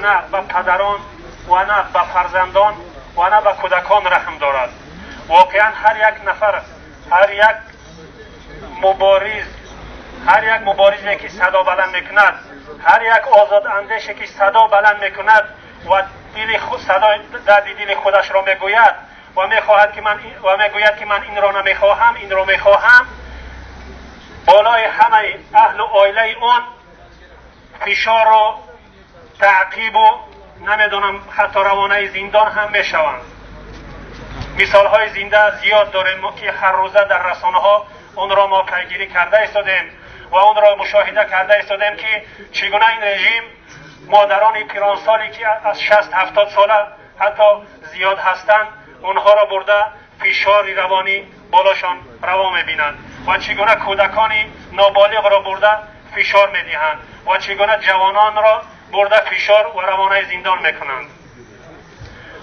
На ба падарон ва на ба фарзандон ва на ба кӯдакон раҳм дорад. Воқеан, ҳар як нафар, ҳар як мубориз, ҳар як муборизе ки садо баланд мекунад, ҳар як озодандеше ки садо баланд мекунад ва дили худ, садои дарди дили худашро мегӯяд ва мехоҳад ки ман ва мегӯяд ки ман инро намехоҳам, инро мехоҳам, болои ҳамаи аҳлу оилаи он фишору таъқибу, намедонам, ҳатто равонаи зиндон ҳам мешаванд. Мисолҳои зинда зиёд дорем, ки ҳаррӯза дар расонаҳо онро мо пайгирӣ карда истодем ва онро мушоҳида карда истодем, ки чӣ гуна ин режим модарони пиронсоле ки аз 60-70 сола ҳатто зиёд ҳастанд, онҳоро бурда фишори равонӣ болошон раво мебинанд ва чӣ гуна кӯдакони ноболиғро бурда фишор медиҳанд ва чӣ гуна ҷавононро бурда фишор ва равонаи зиндон мекунанд.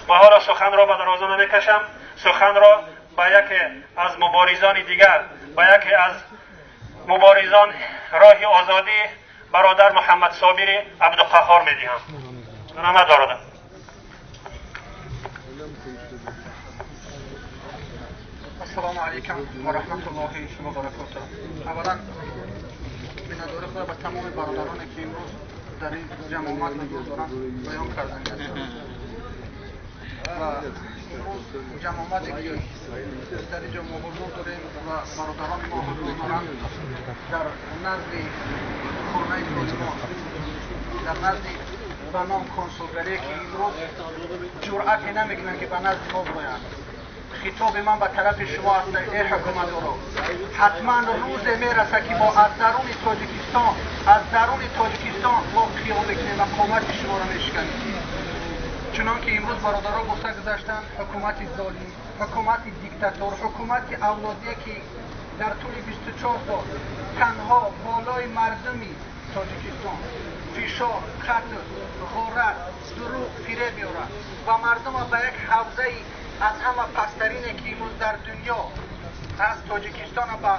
Ва ҳоло суханро ба дарозо намекашам, суханро ба яке аз муборизони дигар, ба яке аз муборизон роҳи озодӣ, бародар Муҳаммадсобири Абдуқаҳҳор медиҳам. Раҳмат, бародар. Ассалому алайкум ва раҳматуллоҳи ва баракотуҳ. Аввалан, миннатдории худро ба тамоми бародароне, ки имрӯз дар ин ҷамъомад ҳузур доранд, баён кардани ҳастам. Ва имрӯз ҷамъомаде ки дар инҷо мо ҳузур дорем ва бародарони мо ҳузур доранд, дар назди хонаи созмон, дар назди ба ном консулгарие, ки имрӯз ҷуръате намекунанд, ки ба назди мо бироянд. Хитоби ман ба тарафи шумо аст: эй ҳукуматдоро, ҳатман рӯзе мерасад, ки мо аз даруни Тоҷикистон, аз даруни Тоҷикистон мо қиём мекунем ва қомати шуморо мешиканем. Чунон ки имрӯз бародаро гуфта гузаштанд, ҳукумати золим, ҳукумати диктатор, ҳукумати авлодие, ки дар тӯли 24 сол танҳо болои мардуми Тоҷикистон фишор, қатл, ғорат, дурӯғ, фиреб меорад ва мардумро ба як ҳавзаи аз ҳама пасттарине, ки имрӯз дар дунё аз Тоҷикистона ба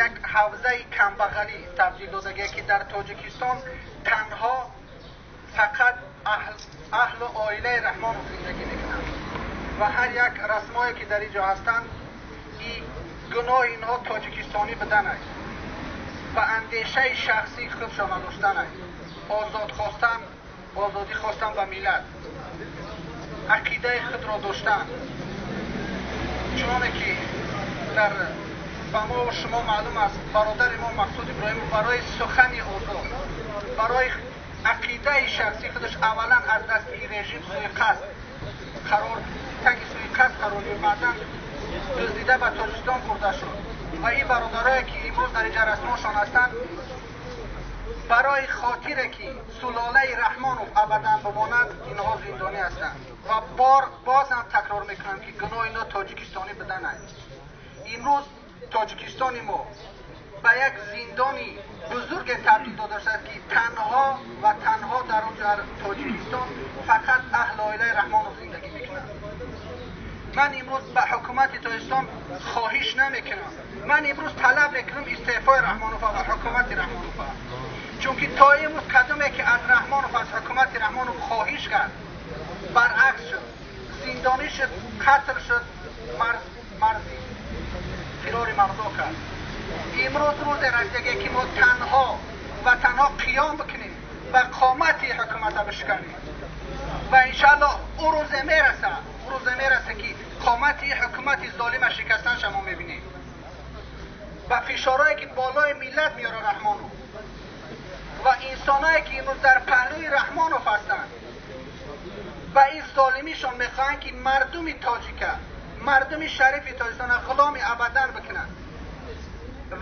як ҳавзаи камбағалӣ табдил додагие, ки дар Тоҷикистон танҳо фақат аҳлу оилаи Раҳмонов зиндагӣ мекунанд ва ҳар як расмое, ки дар инҷо ҳастанд, и гуноҳи инҳо тоҷикистонӣ будан аст ва андешаи шахсии худшон надоштан аст, озод хостан, озодӣ хостан ба миллат, ақидаи худро доштан. Чуноне ки дар ба мо шумо маълум аст, бародари мо Мақсуд Иброҳимов барои сухани озод, барои ақидаи шахсии худаш аввалан аз дасти ин режим суиқасд қарор, таги суиқасд қарор гирифт, баъдан дуздида ба Тоҷикистон бурда шуд. Ва ин бародарое, ки имрӯз дар инҷа расмошон ҳастанд, барои хотире ки сулолаи Раҳмонов абадан бимонад, инҳо зиндонӣ ҳастанд. Ва бор боз ҳам такрор мекунам, ки гуноҳи инҳо тоҷикистонӣ будан аст. Имрӯз Тоҷикистони мо ба як зиндони бузурге табдил дода шудааст, ки танҳо ва танҳо дар он дар Тоҷикистон фақат аҳли оилаи Раҳмонов зиндагӣ мекунанд. Ман имрӯз ба ҳукумати Тоҷикистон хоҳиш намекунам, ман имрӯз талаб мекунам истеъфои Раҳмонова ва ҳукумати Раҳмонова, чунки то имрӯз кадоме ки аз Раҳмонов, аз ҳукумати Раҳмонов хоҳиш кард, баръакс шуд, зиндонӣ шуд, қатл шуд, марзи фирори мардо кард. Имрӯз рӯзе расидаге, ки мо танҳо ва танҳо қиём бикунем ва қомати ҳукумата бишканем. Ва иншааллоҳ ӯ рӯзе мераса, ӯ рӯзе мераса, ки қомати ҳукумати золима шикастанша мо мебинем ва фишорҳое, ки болои миллат меёра Раҳмонов ва инсонҳое, ки имрӯз дар паҳлӯи Раҳмонов ҳастанд ва ин золимишон мехоҳанд, ки мардуми тоҷика, мардуми шарифи Тоҷикистона ғуломи абадан бикунанд.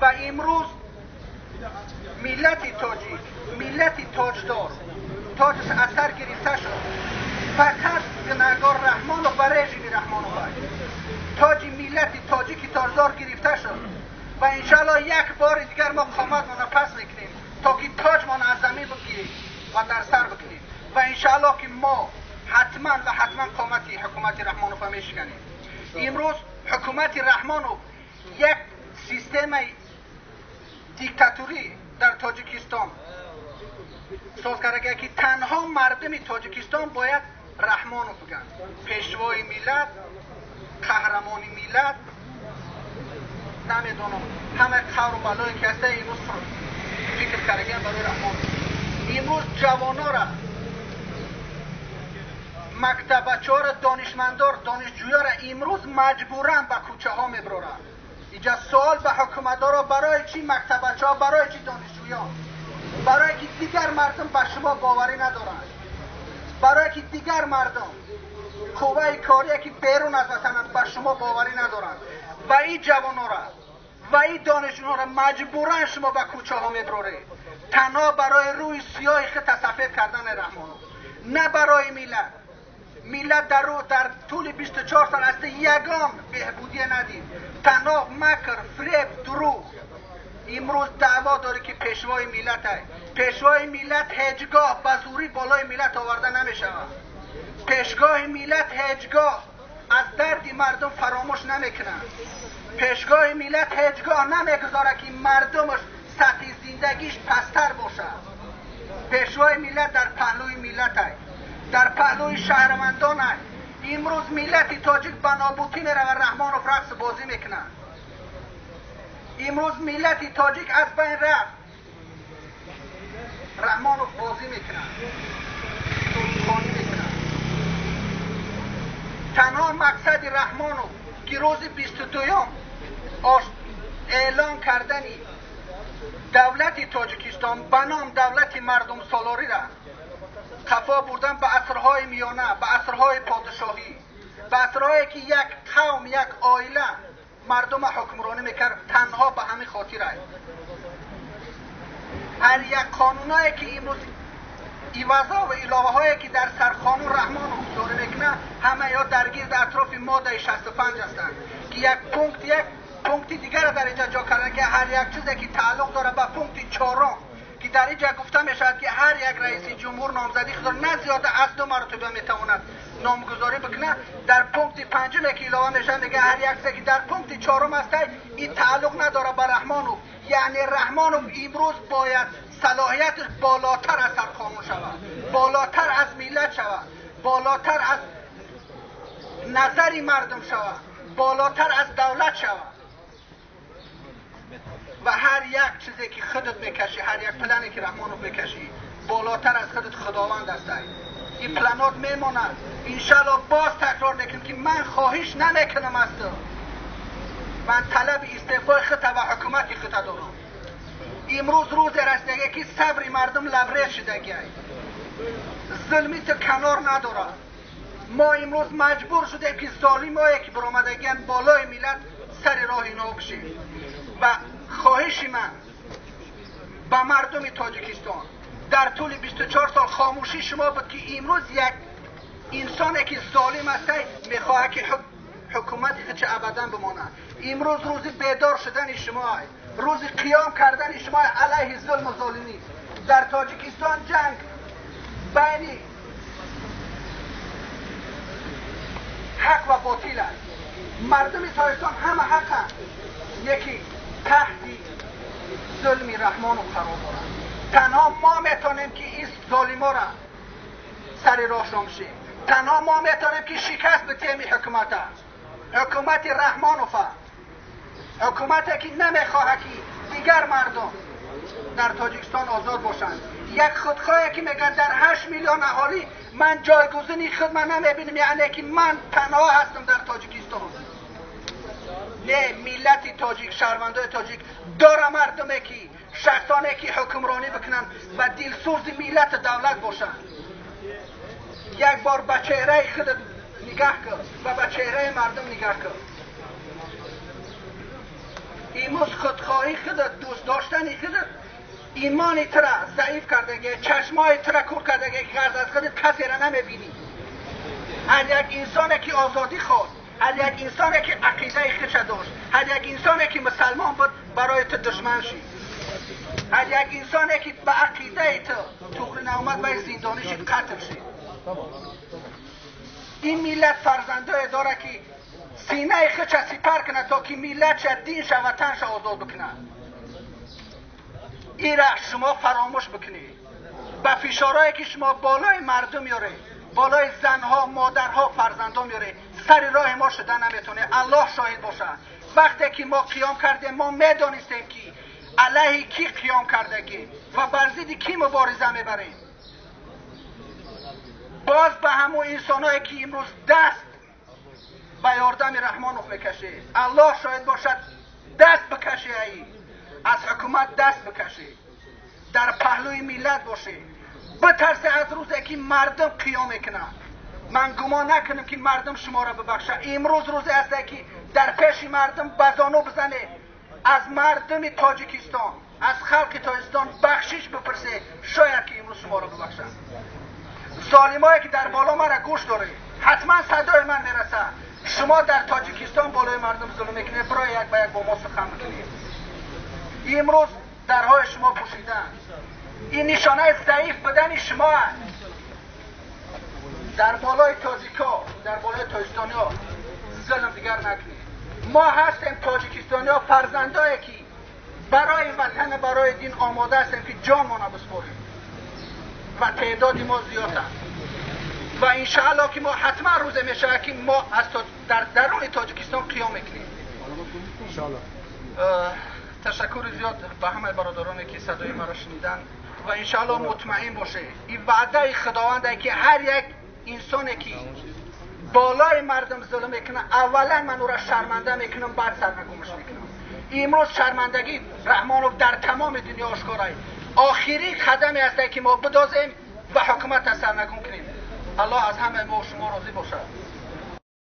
Ва имрӯз миллати тоҷик, миллати тоҷдор, тоҷаш аз сар гирифта шуд. Фақат гунаҳгор Раҳмонов ва режими Раҳмонов аст. Тоҷи миллати тоҷики тоҷдор гирифта шуд ва иншааллоҳ як бори дигар мо қоматмонро пас мекунем, то ки тоҷмонро аз замин бигирем ва дар сар бикунем. Ва иншааллоҳ ки мо ҳатман ва ҳатман қомати ҳукумати Раҳмонова мешиканем. Имрӯз ҳукумати Раҳмонов як системаи диктатурӣ дар Тоҷикистон. Соз карда ки танҳо мардуми Тоҷикистон бояд Раҳмонов бигӯянд. Пешвои миллат, қаҳрамони миллат, намедонам ҳама қавру балое ки ҳаста имрӯз фикр кардагиам барои Раҳмонов. Имрӯз ҷавонора, мактабачаҳоро, донишмандор, донишҷӯёро имрӯз маҷбуран ба кӯчаҳо мебароранд. Инҷа суол ба ҳукуматдоро: барои чӣ мактабачаҳо, барои чӣ донишҷӯён? Барое ки дигар мардум ба шумо боварӣ надоранд, барое ки дигар мардум, қувваи корие ки берун аз ватананд, ба шумо боварӣ надоранд ва ин ҷавонора ва ин донишҷӯёнро маҷбуран шумо ба кӯчаҳо мебароред танҳо барои рӯи сиёҳи худта сафед кардани Раҳмонов, на барои миллат. Миллат дар тӯли 24 сол аз ягон беҳбудие надид, танҳо макр, фиреб, дурӯғ. Имрӯз даъво дорӣ ки пешвои миллат ай. Пешвои миллат ҳеҷ гоҳ ба зӯрӣ болои миллат оварда намешавад. Пешгоҳи миллат ҳеҷ гоҳ аз дарди мардум фаромӯш намекунад. Пешгоҳи миллат ҳеҷ гоҳ намегузорад ки мардумаш сатҳи зиндагиш пасттар бошад. Пешвои миллат дар паҳлӯи миллат ай, дар паҳлӯи шаҳрвандон ай. Имрӯз миллати тоҷик ба нобудӣ меравад, Раҳмонов рақс бозӣ мекунад. Имрӯз миллати тоҷик аз байн рафт, Раҳмонов бозӣ мекунад, сурудхонӣ мекунад. Танҳо мақсади Раҳмонов ки рӯзи 22-юм эълон кардани давлати Тоҷикистон ба ном давлати мардумсолориро қафо бурдан ба асрҳои миёна, ба асрҳои подшоҳӣ, ба асрҳое ки як қавм, як оила мардума ҳукмронӣ мекард, танҳо ба ҳамин хотир аст. Ҳар як қонунҳое ки имрӯз ивазо ва иловаҳое ки дар сарқонун Раҳмонов ҷорӣ мекунад, ҳама ё дар гирди атрофи моддаи 65 ҳастанд ки як пункт, як пункти дигарро дар инҷа ҷо кардан ки ҳар як чизе ки тааллуқ дорад ба пункти чорум, ки дар инҷа гуфта мешавад ки ҳар як раиси ҷумҳур номзадии худро на зиёда аз 2 маротиба метавонад номгузорӣ бикунад. Дар пункти панҷуме ки илова мешавад, мегӯяд ҳар як чизе ки дар пункти чорум аст, ин тааллуқ надорад ба Раҳмонов. Яъне Раҳмонов имрӯз бояд салоҳияташ болотар аз сарқонун шавад, болотар аз миллат шавад, болотар аз назари мардум шавад, болотар аз давлат шавад. Ва ҳар як чизе ки худат мекашӣ, ҳар як плане ки Раҳмонов мекашӣ, болотар аз худат Худованд аст. Ин планот мемонад. Иншаллоҳ боз такрор мекунам ки ман хоҳиш намекунам аз ту, ман талаби истеъфои худта ва ҳукумати худта дорам. Имрӯз рӯзе расидагӣ ки сабри мардум лабрез шудагиай, зулми ту канор надорад. Мо имрӯз маҷбур шудем ки золимое ки баромадагианд болои миллат сари роҳи инҳо бишем. Ва хоҳиши ман ба мардуми Тоҷикистон: дар тӯли 24 сол хомӯшии шумо буд ки имрӯз як инсоне ки золим аст мехоҳад ки ҳукумати худша абадан бимонад. Имрӯз рӯзи бедор шудани шумо, рӯзи қиём кардани шумо алайҳи зулму золимӣ. Дар Тоҷикистон ҷанг байни ҳақ ва ботил аст. Мардуми Тоҷикистон ҳама ҳақанд, яки таҳти зулми Раҳмонов қарор доранд. Танҳо мо метавонем ки ин золиморо сари роҳшон бишем. Танҳо мо метавонем ки шикаст бидиҳем ин ҳукумата, ҳукумати Раҳмонова, ҳукумате ки намехоҳад ки дигар мардум дар Тоҷикистон озод бошанд. Як худхоҳе ки мегӯяд дар 8 миллион аҳолӣ ман ҷойгузини худма намебинам, яъне ки ман танҳо ҳастам дар Тоҷикистон. Не, миллати тоҷик, шаҳрвандои тоҷик дора мардуме ки шахсоне ки ҳукмронӣ бикунанд ва дилсӯзи миллату давлат бошанд. Як бор ба чеҳраи худат нигаҳ кун ва ба чеҳраи мардум нигаҳ кун. Имрӯз худхоҳии худат, дӯст доштани худат имони тура заиф кардагӣ, чашмои тура кур кардагӣ ки ғарз аз худат касеро намебинӣ. Ҳар як инсоне ки озодӣ хост, ҳар як инсоне ки ақидаи худша дошт, ҳар як инсоне ки мусалмон буд, барои ту душман шид. Ҳар як инсоне ки ба ақидаи ту туғри наомад, вай зиндонӣ шид, қатл шид. Ин миллат фарзандое дорад ки синаи худша сипар кунад то ки миллатша, динша, ватанша озод бикунад. Ира шумо фаромӯш бикунед. Ба фишорҳое ки шумо болои мардум меоред, болои занҳо, модарҳо, фарзандҳо меоред, сари роҳи мо шуда наметавонед. Аллоҳ шоҳид бошад. Вақте ки мо қиём кардем, мо медонистем, ки алайҳи кӣ қиём кардагем ва бар зидди кӣ мубориза мебарем. Боз ба ҳамон инсонҳое ки имрӯз даст ба ёрдами Раҳмонов мекашед, Аллоҳ шоҳид бошад, даст бикаше, ай аз ҳукумат даст бикаше, дар паҳлӯи миллат боше. Битарсе аз рӯзе ки мардум қиём мекунад. Ман гумон накунам, ки мардум шуморо бибахшад. Имрӯз рӯзе ҳаст, ки дар пеши мардум ба зону бизанед, аз мардуми Тоҷикистон, аз халқи Тоҷикистон бахшиш бипурсе, шояд ки имрӯз шуморо бибахшанд. Золимое ки дар боло мара гӯш доред, ҳатман садои ман мерасад. Шумо дар Тоҷикистон болои мардум зулм мекунед, бирои як ба як бо мо сухан бикунед. Имрӯз дарҳои шумо пӯшидаанд. Ин нишонаи заиф будани шумо аст. Дар болои тоҷико, дар болои тоҷикистониҳо зулм дигар накунед. Мо ҳастем тоҷикистониҳо, фарзандое ки барои ватан, барои дин омода ҳастем, ки ҷонмона биспорем, ва теъдоди мо зиёд аст, ва иншааллоҳ ки мо ҳатман рӯзе мешавад, ки мо аз дар даруни Тоҷикистон қиём мекунем. Ташаккури зиёд ба ҳамаи бародароне ки садои маро шуниданд, ва иншааллоҳ мутмаин бошед, ин ваъдаи Худованде, ки ҳар як инсоне ки болои мардум зулм мекунад, аввалан ман ӯро шарманда мекунам, баъд сарнагумаш мекунам. Имрӯз шармандагӣ Раҳмонов дар тамоми дунё ошкорай. Охирин қадаме ҳасте, ки мо бидозем ва ҳукуматро сарнагум кунем. Аллоҳ аз ҳамаи мо шумо розӣ бошад.